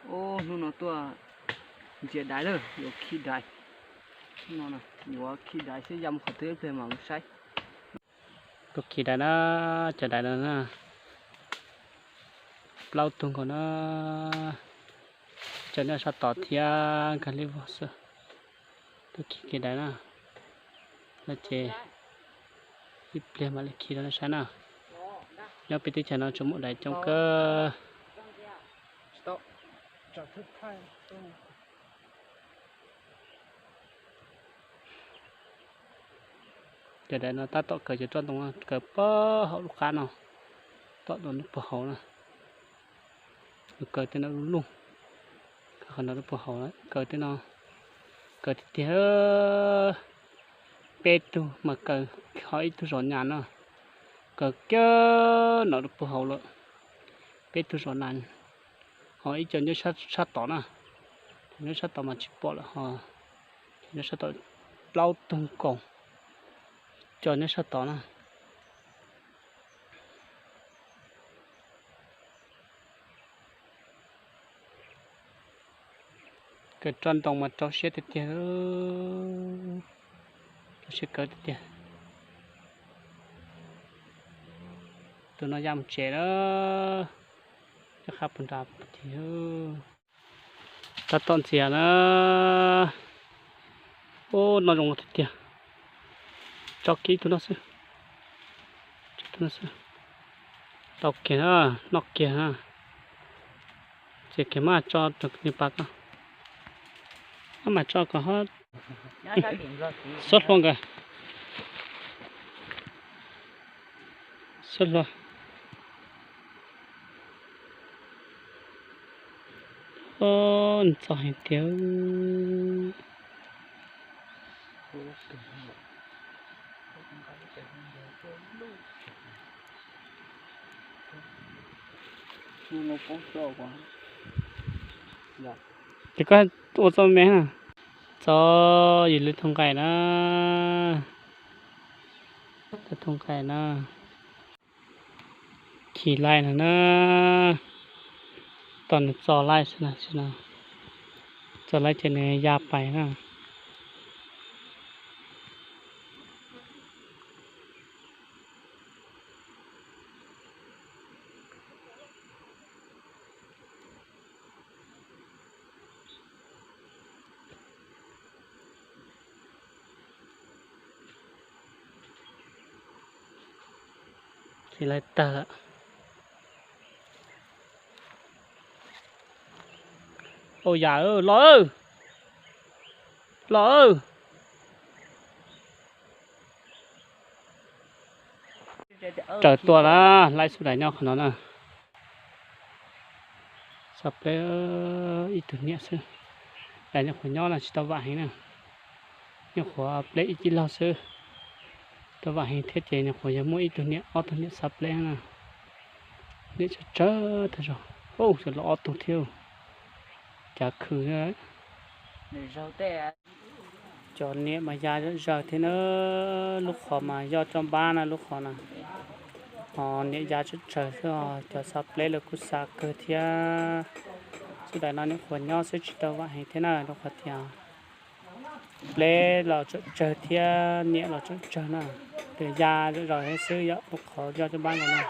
Ub, hnub no tuaj ntsia daiv lawm, yuav khi daiv. Hnub no yuav khi daiv seb ya mus qhov twg ib pliag mam mus saib. Tuaj khi daiv na, cov daiv no na, plaub tug nkaus na, cov nyob sab tod thiab nkag liab vog xwb. Tuaj khi khi daiv na, no ces ib pliag mam li khi rau nej saib na. Nyob peb teb chaws no tsuas muaj daiv coob kawg. Cov daiv no tab tom kaw cov roj ntoo, kaw pab hauv lub qab no, tom no lub puag hauv na. Kaw tej no lub lug, qhov no lub puag hauv, kaw tej no, kaw tiag tiag. Peb tug mas kaw, ho ib tug zov nas no, kaw kiag no lub puag hauv lawm. Peb tug zov nas, ho ib co nyob sab tod na, nyob sab tod mas tsis pom lawm ho, nyob sab tod plaub tug nkaus, ib co nyob sab tod na. Kaw roj ntoo mas rau siab tiag tiag, rau siab kaw tiag tiag. Tus no ya mus tsev lawm, coj qab puag nrad. Tab tom ntxias na. Ub, noj zoo tiag tiag. Tso kiag ib tug no xwb, tso ib tug no xwb. Tau kiag na, noj kiag na. Txiav kiag mas tso rau niag pas ko, mas tso kom ho. Xub hlua nkawd, xub hlua. Ntxov heev tiag. Ces koj ua txoj me na. Txog yus lub thoo nqaij na, thoo nqaij na. Khi laij no na, tos nws txo laij xwb na, txo laij ces nws ya pais na. Khi laij tag lawm. Au yam, los, los. Raws tuaj lawm, laij xub dais nyob qhov no na. Xov pleb ib tug niam xwb. Dais nyuam qhuav nyob no tsis tau vam heev na. Nyuam qhuav pleb ib cib laug xwb. Tsis tau vam heev thiab ces nyuam qhuav yog muaj ib tug niam ob tug niam xov pleb na. Niam tsawg tsawg tag zog, ub, los ob tug thiab. Cav khw. Cov niam mas ya zom zaws thiab na, lub qhov mas yoj coj npab na lub qhov na. Ho niam ya tsawg tsawg xwb, cov xav pleb lawv kuj xav kawg thiab. Xub dais no nyuam qhuav nyob xwb tsis tau vam heev thiab na, rau qhov tias pleb los tsawg tsawg thiab niam los tsawg tsawg na. Ces ya zom zaws thiab xwb yom, lub qhov yoj coj npab no na.